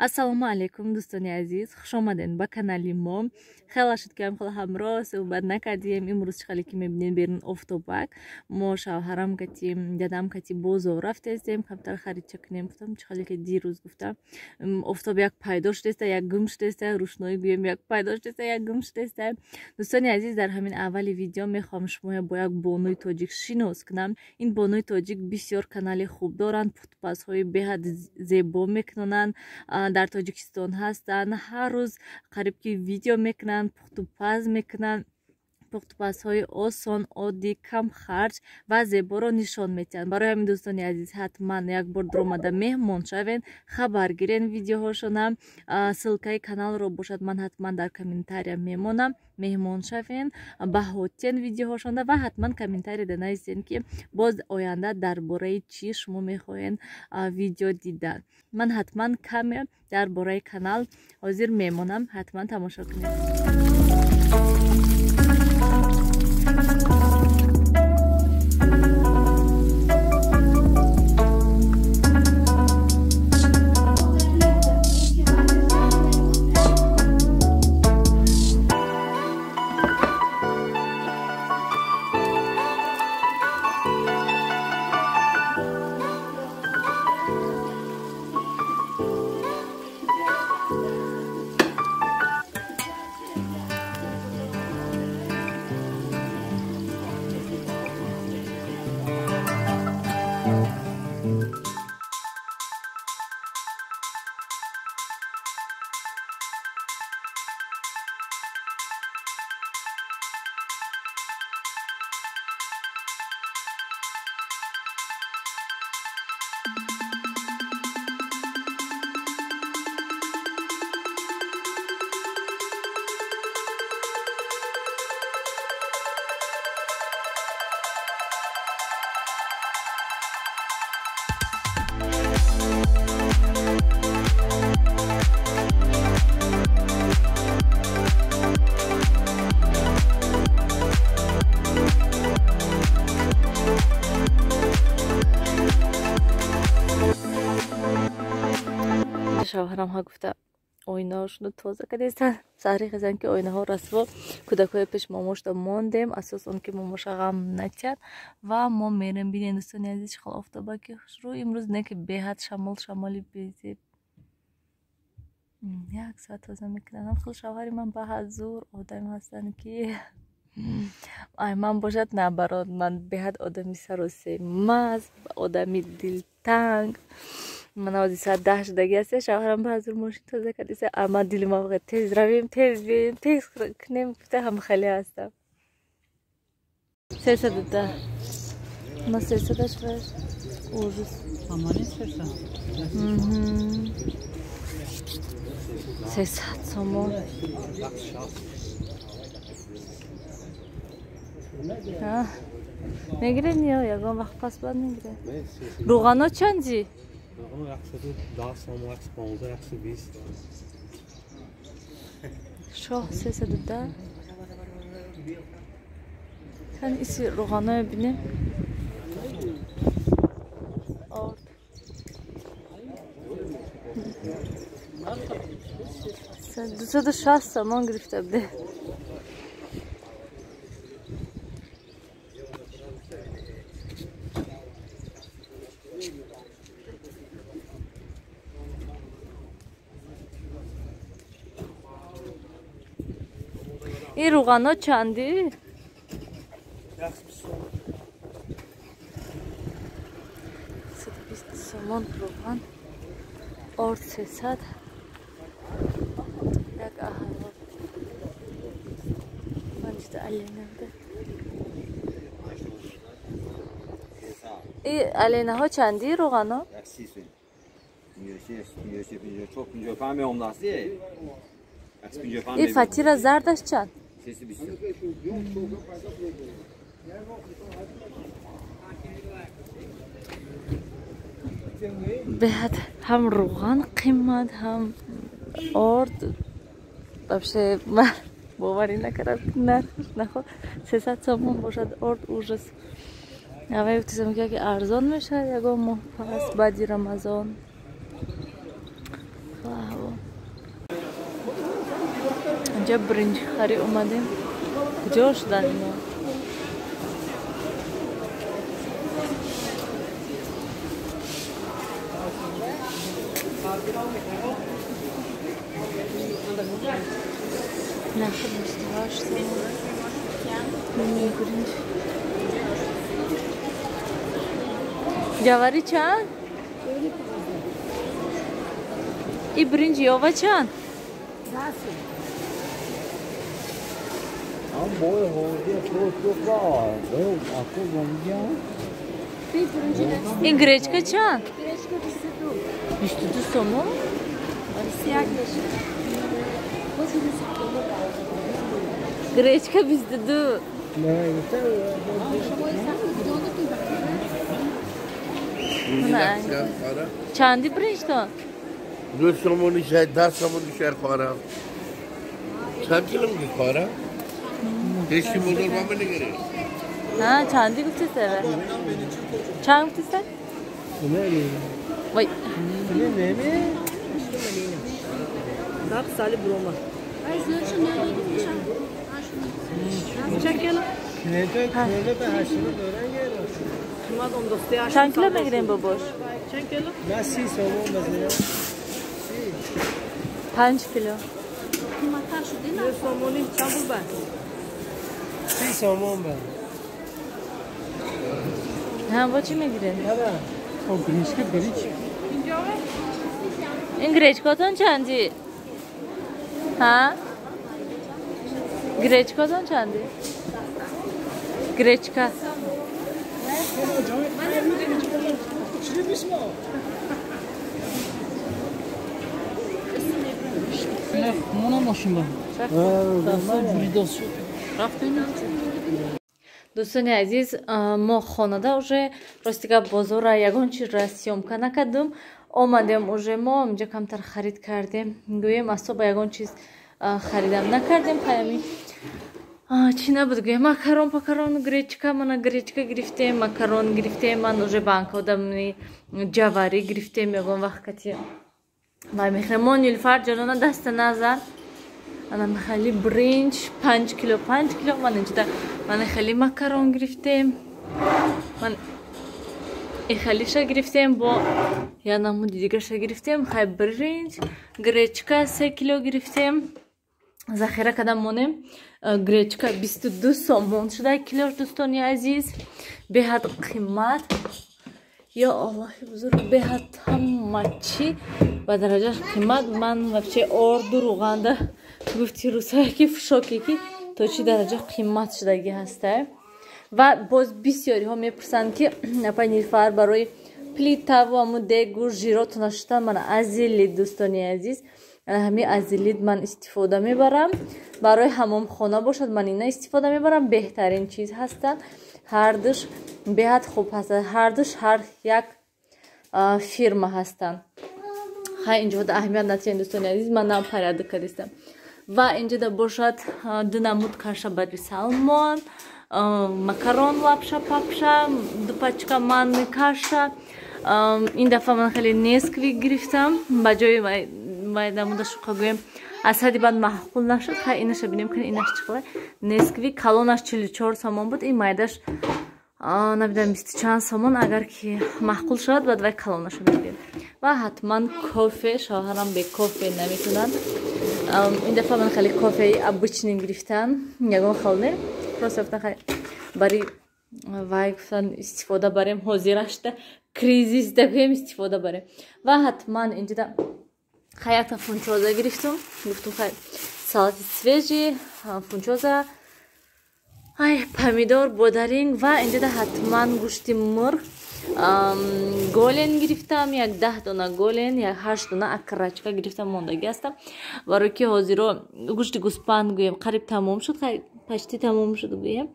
Ассалому алайкум, дӯстони азиз, хуш омадед ба канали мо. Хеле шуд, ки ҳам ҳамроҳ суҳбат накардем. Имрӯз чӣ ки мебинед, берун офтобак. Мо шавҳарам кати, дадам кати бозор рафтестем, камтар харидча кунем. Гуфтам, чӣ хеле ки дирӯз гуфтам, офтоб як пайдо шудеста, як гум шудеста, рӯшноӣ гӯем, як пайдо шудеста, як гум шудеста. Дӯстони азиз, дар ҳамин аввали видео мехоҳам шумоя бо як бонуи тоҷик шинос кунам. Ин бонуи тоҷик бисёр канали хуб доранд, пухтупазҳои беҳад зебо мекунанд, дар Тоҷикистон ҳастанд, ҳар рӯз қариб ки видео мекунанд, пухтупаз мекунанд, пухтупазҳои осон, оддӣ, камхарҷ ва зеборо нишон медиҳанд. Барои ҳамин, дӯстони азиз, ҳатман як бор дуромада меҳмон шавен, хабар гирен видеоҳошонам. Ссылкаи каналро бошад, ман ҳатман дар комментария мемонам. Меҳмон шавен, баҳотен видеоҳошонда ва ҳатман комментарияда нависен, ки боз оянда дар бораи чӣ шумо мехоҳен видео дидан. Ман ҳатман каме дар бораи канал ҳозир мемонам, ҳатман тамошо кунед. Шавҳарам ҳа гуфта, оинаҳошонро тоза кардестан. Саҳри хезан, ки оинаҳо расво. Кӯдакҳои пеш момошда мондем, асос он ки момоша ғам натиҳад, ва мо мерем. Бинед, дӯстони азиз, чӣ хел офтобаки хушрӯ имрӯз, не ки беҳад шамол, шамоли безеб. Як соат тоза мекунанд. Хел шавҳари ман баҳад зур одаме ҳастанд, ки ай ман бошад, наоборот, ман беҳад одами саросемаз, одами дилтанг. Ман ҳози соат 10 шудаги аст, шавҳарам ба ҳазур мошин тоза кардеса, ама дилма тез равем, тез биёем, тез кунем гуфта ҳам хеле ҳастам. 310. На 300 шуд. Ужас. Амани 300. 300 сомон. Мегиред ё ягон вақт пас баъд мегиред? Рӯғано чанди? 110 сомон, 115, 120. Шоҳ 310. Кани иси рӯғаное бинем. Орд. 260 сомон гирифта буде. Ин рӯғано чанди? 120 сомон рӯған, орд 300, як аҳаро панҷта алена. И аленаҳо чанди рӯғано? И фатира зардаш чанд? Беҳад ҳам рӯған қимат, ҳам орд. Вообще ман боварӣ накардам, нархаш нахо 300 сомон бошад орд, ужас. Аввал гуфтам, ки арзон мешавад ягон моҳ пас, баъди Рамазон. Инҷа биринҷ хари омадем. Куҷо шудан ино? Нархи 28 сомон. Биринҷ. Ҷавари чанд? И биринҷ ёва чанд? Ин гречка чанд? 22 сомон? Гречка 22. Чанди биринҷтон? 2 сомони шай, 10 сомони шай خواهرم. چند کیلو میگی خواهرم؟ هیچی بزرگ ما نگیری. ها چندی گفتی سر؟ چند گفتی سر؟ وای. چند کیلو میگیریم باباش؟ نه 30 سومون بزنیم. 5 کیلو. 30 سومون بزن. ها با چی میگیریم؟ این گریچکاتون چندی؟ ها؟ گریچکاتون چندی؟ گریچکا дӯстони азиз, мо хонада уже рости гап бозора ягон чизра съёмка накардум. Омадем уже мо инҷа камтар харид кардем, гӯем асоба ягон чиз харидам накардем. Ҳаями чӣ набуд гӯем, макарон пакарон, гречка, мана гречка гирифтем, макарон гирифтем, ман уже банкодамни ҷаварӣ гирифтем. Ягон вақт кати вай мехӯрем. Мо Нилфар ҷонона даста назар. Ана хеле бринҷ 5 кило 5 кило. Ман инҷа ман хеле макарон гирифтем, ман хелиша гирифтем, бо я намуди дигаша гирифтем. Хай бринҷ, гречка 3 кило гирифтем, захира кардам монем. Гречка 22 сомон шуда килош, дӯстони азиз, беҳад қимат. Ё Аллоҳи бузург, беҳад ҳама чӣ ба дараҷаш қимат. Ман вообще орду руғанда гуфти рӯзҳое ки в шоке ки то чӣ дараҷа қимат шудагӣ ҳаста. Ва боз бисёриҳо мепурсанд ки апа Нилфар барои плитаву аму дегу жиротона шута. Ман азилид, дӯстони азиз, ҳами азилид ман истифода мебарам. Барои ҳамомхона бошад ман ина истифода мебарам. Беҳтарин чиз ҳастанд, ҳардуш беҳад хуб ҳастанд, ҳардуш ҳар як фирма ҳастанд. Хай инҷо аҳамият натиҳед дӯстони азиз, ман нам порядок кардистам. Ва инҷода бошад ду намуд каша бари салмон, макарон, лапша, папша, ду пачка манни каша. Ин дафъа ман хеле Несквик гирифтам ба ҷои намуда шуқа гӯем аз ҳадди баъд маъқул нашуд. Хай инаша бинем ки инаш чӣ хеле. Несквик калонаш 44 сомон буд, ин майдаш намедонам 20 чанд сомон. Агар ки маъқул шавад баъд вай калонаша мегирем. Ва ҳатман кофе, шавҳарам бе кофе наметунанд. Ин дафъа ман хеле кофеи обычный гирифтам, ягон хел не, просто гуфтан хай бари вай гуфтан истифода барем, ҳозирашда кризис дагӯем истифода барем. Ва ҳатман инҷода хай якта фунчоза гирифтум, гуфтум хай салати свежий, фунчоза, ай помидор, бодаринг. Ва инҷода ҳатман гӯшти мурғ голен гирифтам, як 10 дона голен, як 8 дона акрачка гирифтам, мондагӣ ҳастам. Барои ки ҳозиро гӯшти гӯспанд гӯем қариб тамом шуд, почти тамом шуд гӯем.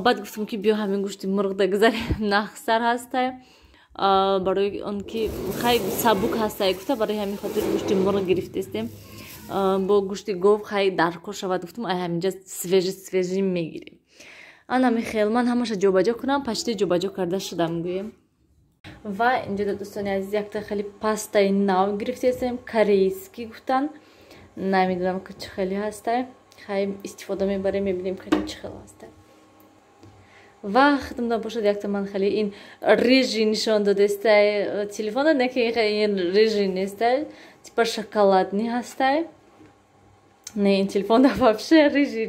Баъд гуфтам ки биё ҳамин гӯшти мурғ дагзарем, нахсар ҳастай, барои он ки хай сабук ҳастай гуфта, барои ҳамин хотир гӯшти мурғ гирифтестем. Бо гӯшти гов хай даркор шавад гуфтам, ай ҳаминҷа свежий свежий мегирем. Ана михел ман ҳамаша ҷобаҷо кунам, почти ҷобаҷо карда шудам гӯем. Ва инҷода дӯстони азиз якта хеле пастаи нав гирифтестем, корейский гуфтан. Намедонам, ки чӣ хеле ҳастай. Хай, истифода мебарем, мебинем, ки чӣ хел ҳастай. Ва худам бошад, якта ман хеле ин рыжий нишон додестай телефона, не ки ин рыжий нестай, типа шоколадный ҳастай. Не, ин телефон вообще рыжий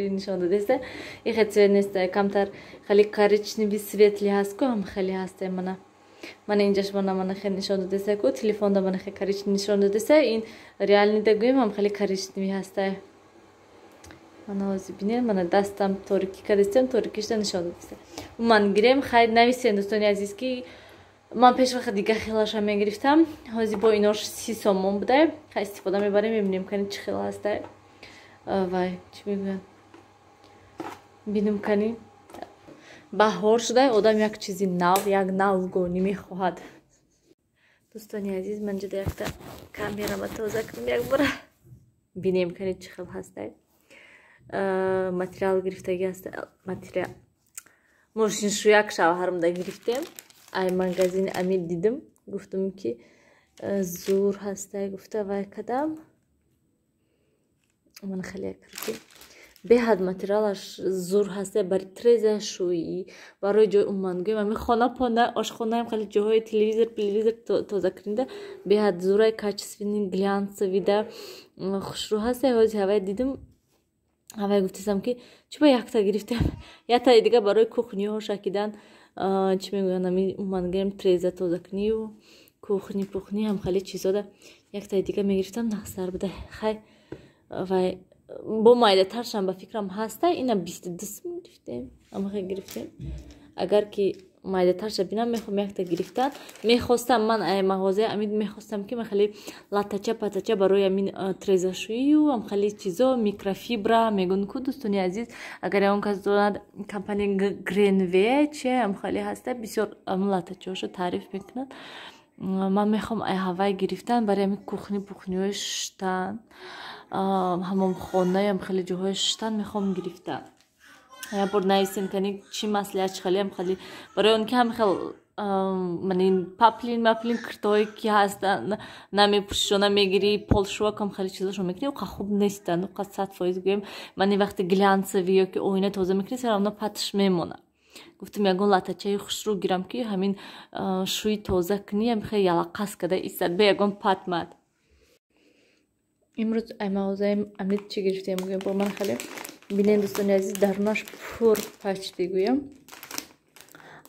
нишон додестай, ихе цвет нестай, камтар хеле коричневый, светлый ҳаст ку, ҳам хеле ҳастай. Мана инҷаш, мана хеле нишон додестай ку, телефонда мана хеле коричневый нишон додестай, ин реальный да гӯем, ҳам хеле коричневый ҳастай. Мана, ҳозир бинед, мана дастам торикӣ кардистем, торикишда нишон додиста. Ман гирем, хайр, нависен, дӯстони азиз, ки ман пеш вақт дига хелаша мегирифтам. Ҳозир бо инош 30 сомон будай. Хай, истифода мебарем, мебинем, кани чӣ хел ҳастай. Вай, чӣ мегӯянд, бинем, кани. Баҳор шудай, одам як чизи нав, як навгонӣ мехоҳад. Дӯстони азиз, ман ҷуда якта камерама тоза кунем, якбора бинем, кани чӣ хел ҳастай. Материал гирифтагӣ аст, материал мошиншӯяк шавҳарамда гирифтем. Ай магазини Амид дидим, гуфтум, ки зур ҳастай, гуфта вай кадам. Ман хеле карди, беҳад материалаш зур ҳастай барои трезашӯӣ, барои ҷои умуман гӯем, ами хона пона, ошхонаам, хеле ҷоҳои телевизор, телевизор тоза кунида беҳад зурай, качественный, глянцевый да хушрӯ ҳастай. Ҳози ҳавай дидим, ҳавай гуфтисам, ки чӣ ба якта гирифтем, яктаи дига барои кухниҳо шакидан, чӣ мегӯянд, ами умуман гирем, треза тозакунию кухни пухни ҳам хеле чизода яктаи дига мегирифтам, нақсар буда. Хай, вай бо майдатаршам ба фикрам ҳаста. Ина 22 сум гирифтем, амахе гирифтем. Агар ки майдатарша бинам, мехоҳам якта гирифтан. Мехостам ман мағозаи Амид, мехостам, ки ман хеле латача патача барои амин трезашӯию ам хеле чизо, микрофибра мегӯн ку, дӯстони азиз, агар ягон кас донад, компания Гренве чи ам хеле ҳаста, бисёр ам латачаҳошо таъриф мекунад. Ман мехоҳам ай ҳавай гирифтан барои ами кухни пухниҳои шуштан, ҳамомхонаям, хеле ҷоҳои шуштан мехоҳам гирифтан. Як бор нависем, кани чӣ маслиҳат, чӣ хелеам хеле, барои он ки ҳам хел манин паплин маплин киртоҳое ки ҳастанд, намепӯшишона мегирӣ, полшувакам хеле чизошо мекунӣ, уқа хуб нестанд, уқа 100% гӯем. Мани вақте глянцевый ё ки оина тоза мекунӣ, всё равно патш мемонад. Гуфтам, ягон латачаи хушрӯ гирам, ки ҳамин шӯи тоза кунӣ, ам хеле ялақас када истад, бе ягон патмат. Имрӯз ай мағозаи Амид чӣ гирифтем, гӯем, бо ман хеле бинен, дӯстони азиз, дарунаш пур почти гӯям.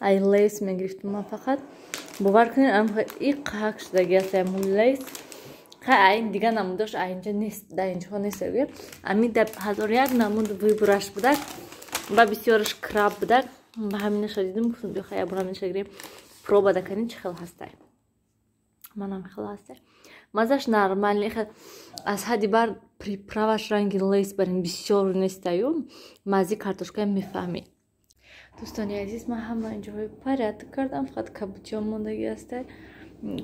Ай Лейс мегирифтам ман фақат, бовар кунед, иқак шудаги аст ам Лейс. Хай, айн дига намудош айнҷа нест, дар инҷоҳо нест гӯям. Ами да 1001 намуд выбор аш будак ва бисёраш краб будак. Ба ҳаминаша дидим, гуфтам, биё, хай, ябор ҳаминаша гирем, проба да канин, чӣ хел ҳастай. Манам хел ҳастай, мазаш нормальный, хел аз ҳадди бар приправа ш ранги Лейс барин бисёр нестаю, мази картошкаям мефаҳмӣ. Дӯстони азиз, ман ҳама инҷоҳои порядок кардам, фақат кабутиҳо мондагӣ ҳастай.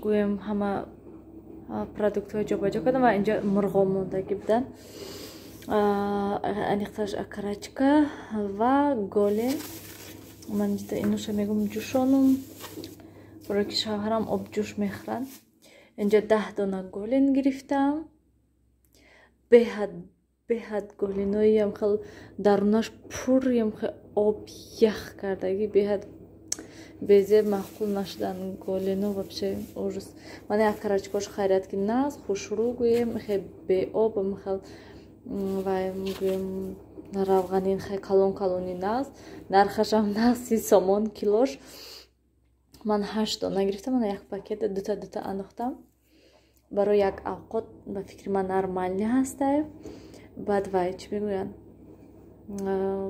Гӯем, ҳама продуктҳои ҷобаҷо кардам ва инҷо мурғо мондагӣ буданд, аниқтараш окорочка ва голен. Ман инуша мегум ҷӯшонум, барое ки шавҳарам обҷӯш мехӯранд. Инҷо 10 дона голен гирифтам. Беҳад, беҳад голиноиам хел дарунаш пурям хел об ях кардагӣ, беҳад безеб, маъқул нашудан голино, вообще ужас. Ман окорочка ош хайрият, ки нағз, хушрӯ гӯем, хел беоб, хел вай гӯем, равғанин хел калон калони нағз, нархашам нағз, 30 сомон килош. Ман ҳашт дона гирифтам, мана як пакет дута дута андохтам. Барои як авқот ба фикри ман нормальный ҳастай. Баъд вай, чӣ мегӯянд,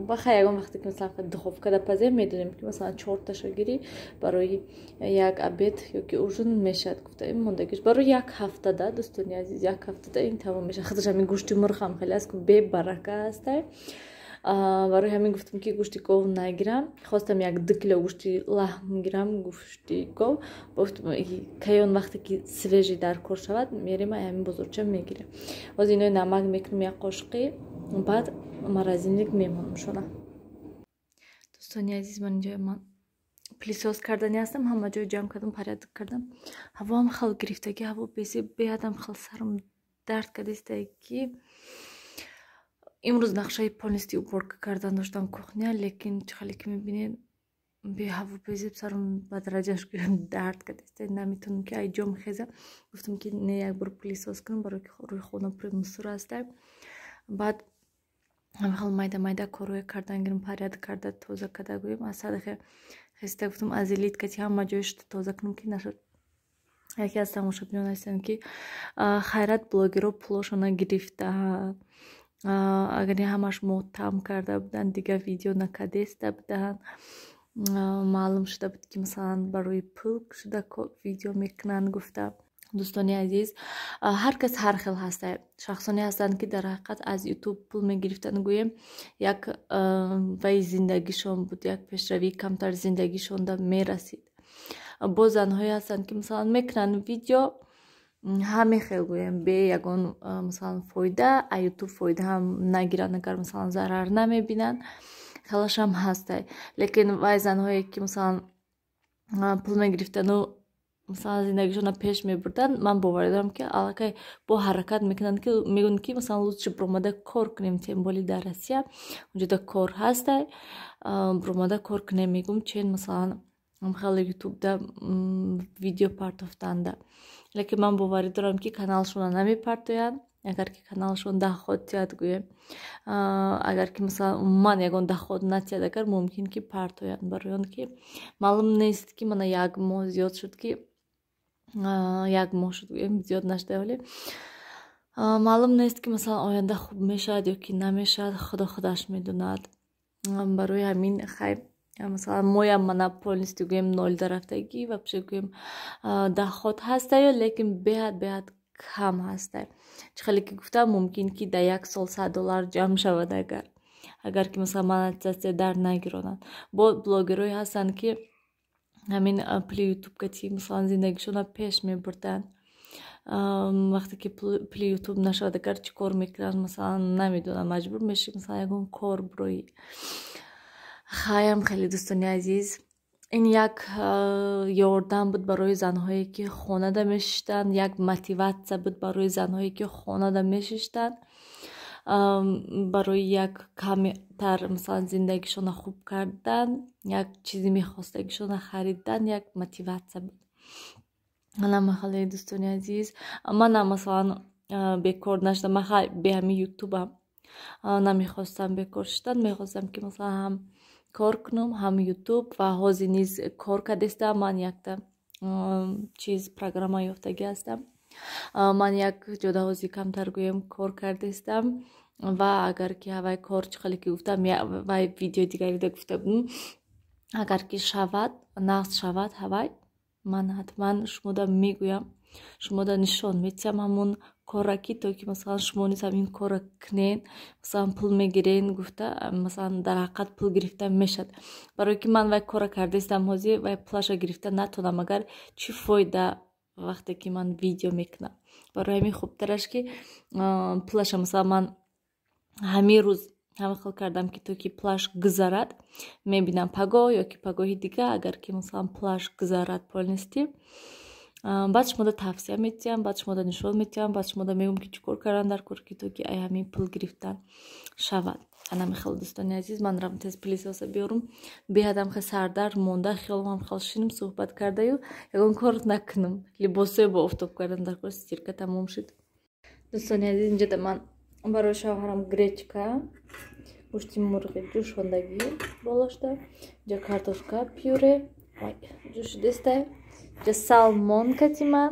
бахай, ягон вақте ки масалан духовка да пазем, медонем, ки масалан чорташа гирӣ, барои як обед ёки ужин мешавад, гуфта мондагиш барои як ҳафтада. Дӯстони азиз, як ҳафтада ин тамом мешавад. Худаш ҳамин гӯшти мурғам хеле аст, бебарака ҳастай. Барои ҳамин гуфтам, ки гӯшти гов нагирам. Хостам як 2 кило гӯшти лаҳм гирам, гӯшти гов. Гуфтам, каён вақте ки свежий дар кор шавад, мерем, ҳамин бозорча мегирем. Ҳозир инои намак мекунем як қошуқи, баъд морозильник мемонам шона. Дӯстони азиз, ман инҷо ман пылесос кардани ҳастам, ҳама ҷой ҷамъ кардам, порядок кардам. Ҳавоам хел гирифтагӣ, ҳаво беҳадам хел сарм. Дард кардистай, ки имрӯз нақшаи полностью уборка кардан доштам кухня, лекин чӣ хеле ки мебинед, беҳаво, безеб, сарам ба дараҷаш гӯям дард кардистай, наметавонам ки ай ҷом хезам. Гуфтам, ки не, як бор пылесос кунам, барои ки рӯи хона пури мусор ҳастай. Баъд ҳамихел майда майда корҳое кардан гирем, порядок карда, тоза карда гӯем. Аз садақе хеста гуфтам, аз элиткати ҳама ҷояш тоза кунам, ки нашуд. Яке аз тамошобинон ҳастанд, ки хайрат, блогерҳо пулошона гирифтаанд, агар ҳамаш мотам карда буданд, дигар видео накардеста буданд, маълум шуда буд, ки масалан барои пул шуда видео мекунанд, гуфта. Дӯстони азиз, ҳар кас ҳар хел ҳаста. Шахсоне ҳастанд, ки дар ҳақиқат аз Ютуб пул мегирифтанд, гӯем, як вай зиндагишон буд, як пешравии камтар зиндагишонда мерасид. Боз занҳое ҳастанд, ки масалан мекунанд видео ҳаме хел, гӯем, бе ягон масалан фоида, а Ютуб фоида ҳам нагиранд, агар масалан зарар намебинанд, хелашам ҳастай. Лекин вай занҳое, ки масалан пул мегирифтану масалан зиндагишонро пеш мебурданд, ман боварӣ дорам, ки аллакай бо ҳаракат мекунанд, ки мегӯянд, ки масалан лучше биромада кор кунем, тем более дар Россия унҷода кор ҳастай, биромада кор кунем, мегӯм, чен масалан хеле Ютубда видео партофтанда. Лекин ман боварӣ дорам, ки каналшонро намепартоянд, агар ки каналшон доход тиҳад, гӯем. Агар ки масалан умуман ягон доход натиҳад, агар мумкин ки партоянд, барои он ки маълум нест, ки мана як моҳ зиёд шуд, ки як моҳ шуд, гӯем, зиёд нашуда, вале маълум нест, ки масалан оянда хуб мешавад ё ки намешавад, Худо худаш медонад. Барои ҳамин хай, масалан моям мана полностью, гӯем, ноль дарафтагӣ, вообще, гӯем, доход ҳастаю, лекин беҳад беҳад кам ҳастай. Чӣ хеле ки гуфтам, мумкин ки дар як сол 100 доллар ҷамъ шавад, агар ки масалан монетизатсия дар нагиронанд. Бо блогерое ҳастанд, ки ҳамин пули Ютуб кати масалан зиндагишонро пеш мебурданд. Вақте ки пули Ютуб нашавад, агар чӣ кор мекунанд, масалан намедонам, маҷбур мешӣ масалан ягон кор бироӣ. Хаям хеле, дӯстони азиз, ин як ёрдам буд барои занҳое, ки хонада мешиштанд, як мотиватсия буд барои занҳое, ки хонада мешиштанд, барои як камтар масалан зиндагишонро хуб кардан, як чизи мехостагишонро харидан, як мотиватсия буд. Ана хеле, дӯстони азиз, манам масалан бекор нашудам. Ман бе ҳамин Ютубам намехостам бекор шиштан, мехостам, ки масалан ҳам кор кунам, ҳам Ютуб. Ва ҳозир низ кор кардестам. Ман якта чиз, программа ёфтагӣ ҳастам. Ман як ҷода ҳозир камтар, гӯем, кор кардестам. Ва агар ки ҳавай кор, чӣ хеле ки гуфтам, вай видеои дигарида гуфта будам, агар ки шавад, нағз шавад ҳавай, ман ҳатман шумода мегӯям, шумода нишон медиҳам ҳамон корра, ки то ки масалан шумо низ ҳамин корра кунен, масалан пул мегирен гуфта. Масалан, дар ҳақиқат пул гирифта мешавад, барое ки ман вай корра кардаистам, ҳозир вай пулаша гирифта натонам, агар чӣ фоида, вақте ки ман видео мекунам? Барои ҳамин хубтараш, ки пулаша масалан ман ҳамин рӯз ҳамин хел кардам, ки то ки пулаш гузарад, мебинам, пагоҳ ё ки пагоҳи дига, агар ки масалан пулаш гузарад полностью, баъд шумода тавсия медиҳам, баъд шумода нишон медиҳам, баъд шумода мегӯям, ки чӣ кор кардан дар кор, ки то ки ай ҳамин пул гирифтан шавад. Ана хел, дӯстони азиз, ман равам тез пылесоса биёрум. Беҳадам хел сардард монда, хиёлам хел шинам суҳбат кардаю ягон кор накунам. Либосое бо офтоб кардан дар кор, стирка тамом шуд. Дӯстони азиз, инҷода ман барои шавҳарам гречка, гӯшти мурғи ҷӯшондагӣ болошта, инҷа картошка пюре ҷӯшидестай, инҷа салмон кати ман,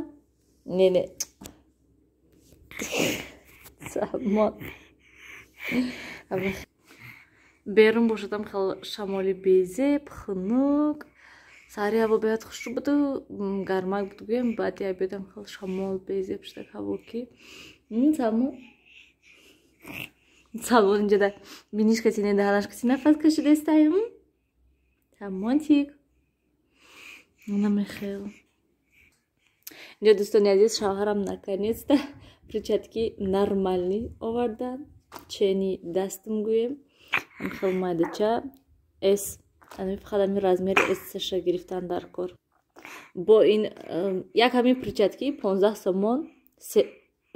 не, не, салмон. Берун бошадам хел шамоли безеб, хунук. Сари ҳаво беҳад хушрӯ буду гармак буд, гӯем, баъди обедам хел шамол безеб шуда ҳаво, ки салмон, салмон инҷода биниш кати, не, даҳанаш кати нафас кашидестаем. Салмонтик намехел. Инҷо, дӯстони азиз, шавҳарам наконец-то перчатки нормальный овардан, чени дастам, гӯем, хел майдача с, фақат ҳамин размери сша гирифтан дар кор. Бо ин як ҳамин перчатки 15 сомон.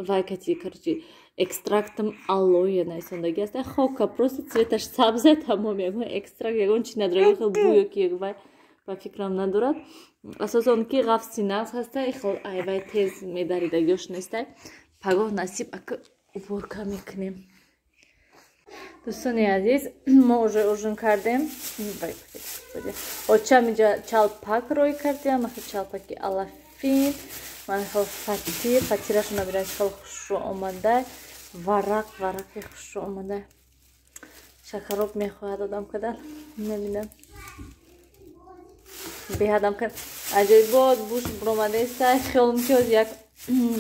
Вай кати, короче, экстрактом алоэ нависондаги аст. Хока просто цветаш сабза, тамом, ягон экстракт, ягон чи надорад, хел бӯё ки вай ба фикрам надорад. Асосан ки ғафси нағз ҳаста, хел ай вай тез медаридагиёш нестай. Пагоҳ насиб ака уборка мекунем. Дӯстони азиз, мо уже ужин кардем. Очам инҷа чалпак рой кардем, ахи чалпаки алафин. Ман хел фатир, фатирашо набирам, хел хушрӯ омада, варақ, варақи хушрӯ омада. Шакароб мехоҳад одам кадан, намедонам. Беҳадам кад. Аҷоибот буш буромадаеста, хиёлам ки ҳоз як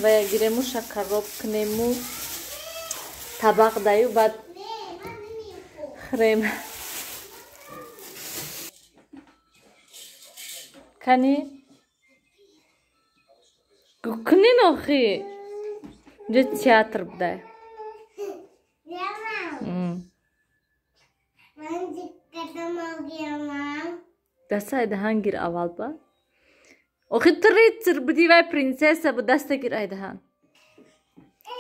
ва гирему шакароб кунему табақ даю, баъд хӯрем. Кани? Кунин охи? Инҷо театр будай. Даста айдаҳан гир аввал ба. Охи ту рыцар буди, вай принсесса буд, даста гир айдаҳан.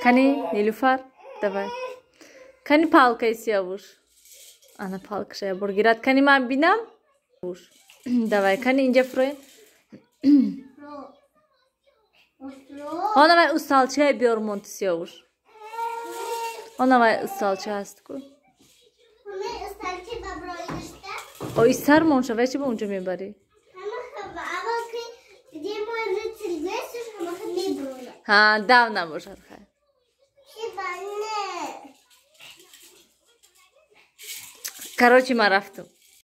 Кани, Нилуфар, давай. Кани палкаи Сиёвуш. Ана палкаша я бор гирад. Кани ман бинам? Давай, кани инҷа фурӯем. Она вай усталчае биёр мон ту Сиёвуш. Она вай усталча ҳаст ку. О, исар монша, вай чи ба унҷо мебарӣ? Ҳа, дав набошад хай. Короче, ман рафтам.